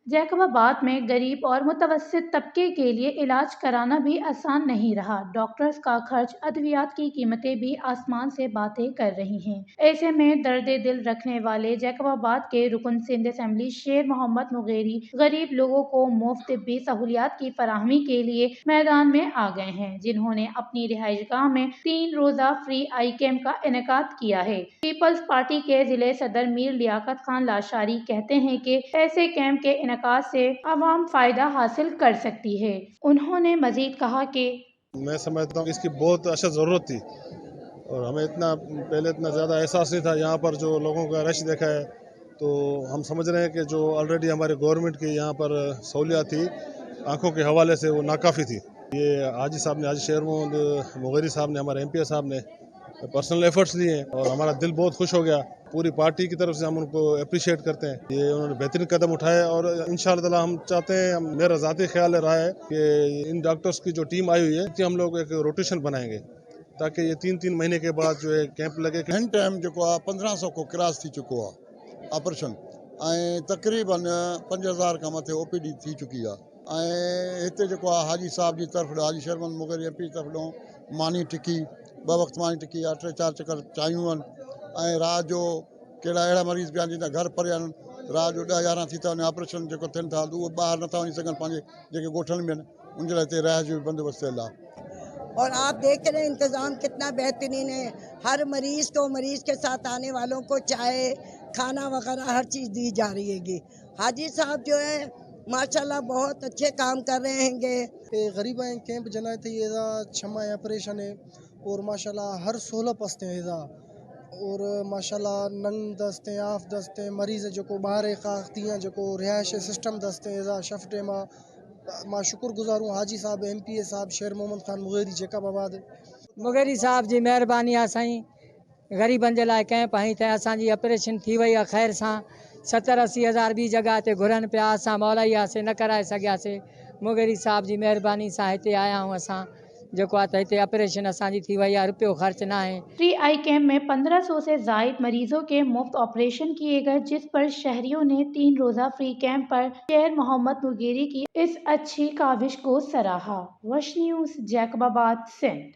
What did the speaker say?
जैकबाबाद में गरीब और मुतवस्सित तबके के लिए इलाज कराना भी आसान नहीं रहा। डॉक्टर्स का खर्च, अद्वियात की कीमतें भी आसमान से बातें कर रही हैं। ऐसे में दर्द दिल रखने वाले जैकबाबाद के रुकन सिंध असम्बली शेर मोहम्मद मुगेरी गरीब लोगों को मुफ्त तिब्बी सहूलियात की फराहमी के लिए मैदान में आ गए हैं, जिन्होंने अपनी रिहाइशगाह में 3 रोज़ा फ्री आई कैंप का इनेकाद किया है। पीपल्स पार्टी के ज़िले सदर मीर लियाकत खान लाशारी कहते हैं कि ऐसे कैंप के इनेकाद से आवाम फ़ायदा हासिल कर सकती है। उन्होंने मज़ीद कहा कि मैं समझता हूँ इसकी बहुत अशद ज़रूरत थी और हमें इतना पहले इतना ज़्यादा एहसास नहीं था। यहाँ पर जो लोगों का रश देखा है तो हम समझ रहे हैं कि जो ऑलरेडी हमारे गवर्नमेंट की यहाँ पर सहूलियात थी आँखों के हवाले से वो नाकाफ़ी थी। ये हाजी साहब ने, हाजी शेर मोहम्मद मुगेरी साहब ने, हमारे एम पी ए साहब ने पर्सनल एफर्ट्स लिए हैं और हमारा दिल बहुत खुश हो गया। पूरी पार्टी की तरफ से हम उनको अप्रिशिएट करते हैं। ये उन्होंने बेहतरीन कदम उठाए और इंशाअल्लाह ताला हम चाहते हैं, मेरा ज़ाती ख्याल रहा है कि इन डॉक्टर्स की जो टीम आई हुई है कि हम लोग एक रोटेशन बनाएंगे ताकि ये 3-3 महीने के बाद जो है कैंप लगे। हिन टाइम जेको आहे 1500 खां क्रॉस थी चुको आहे ऑपरेशन ऐं तक़रीबन 5000 खां मथे ओ पी डी थी चुकी आहे। ऐं हिते जेको आहे हाजी साहिब जी तरफ़ ॾांहुं, हाजी शेर Mohammad Mugeri M P G तरफ़ ॾांहुं मानी टिकी, 2 वक़्तु मानी टिकी आहे, 3-4 चकर चायूं आहिनि। ऐं राति जो कहिड़ा अहिड़ा मरीज़ बि आहिनि जिन जा घर परे आहिनि, राति जो 10-11 थी था वञे ऑपरेशन जेको थियनि था, उहे ॿाहिरि नथा वञी सघनि, पंहिंजे जेके ॻोठनि में आहिनि उनजे लाइ हिते रिहाइश जो बि बंदोबस्तु थियल आहे। और आप देख रहे हैं इंतज़ाम कितना बेहतरीन है। हर मरीज़ को, मरीज़ के साथ आने वालों को चाय, खाना वगैरह हर चीज़ दी जा रही हैगी। हाजी साहब जो है माशाल्लाह बहुत अच्छे काम कर रहे हैंगे। गरीब कैंप जलाए थे ये छमा ऑपरेशन है और माशाल्लाह हर सहूलत हस्ते हैं और माशाल्लाह नंग दस्ते आफ दस्ते मरीज़ जेको ॿाहिरि खां तीअं जेको रिहाइश सिस्टम दस्ते शफ्टे मां मां शुक्रगुज़ार हूँ हाजी साहब, M P A Sahib Sher Mohammad Khan Mugeri Jacobabad. Mugeri साहब जी महिरबानी आहे साईं, ग़रीबनि जे लाइ कैंप हई त असांजी ऑपरेशन थी वई आहे ख़ैर सां। 70-80 हज़ार ॿी जॻह ते घुरनि पिया, असां मौलाई हुआसीं न कराए सघियासीं। मुगेरी साहब जी महिरबानी सां हिते आया आहियूं असां, जेको आहे त हिते ऑपरेशन असांजी थी वई आहे, रुपयो ख़र्च न आहे। फ्री आई कैंप में 1500 से जायद मरीजों के मुफ्त ऑपरेशन किए गए, जिस पर शहरियों ने 3 रोज़ा फ्री कैंप पर शेर मोहम्मद मुगेरी की इस अच्छी काविश को सराहा। वश न्यूज़, जैकबाबाद, सिंध।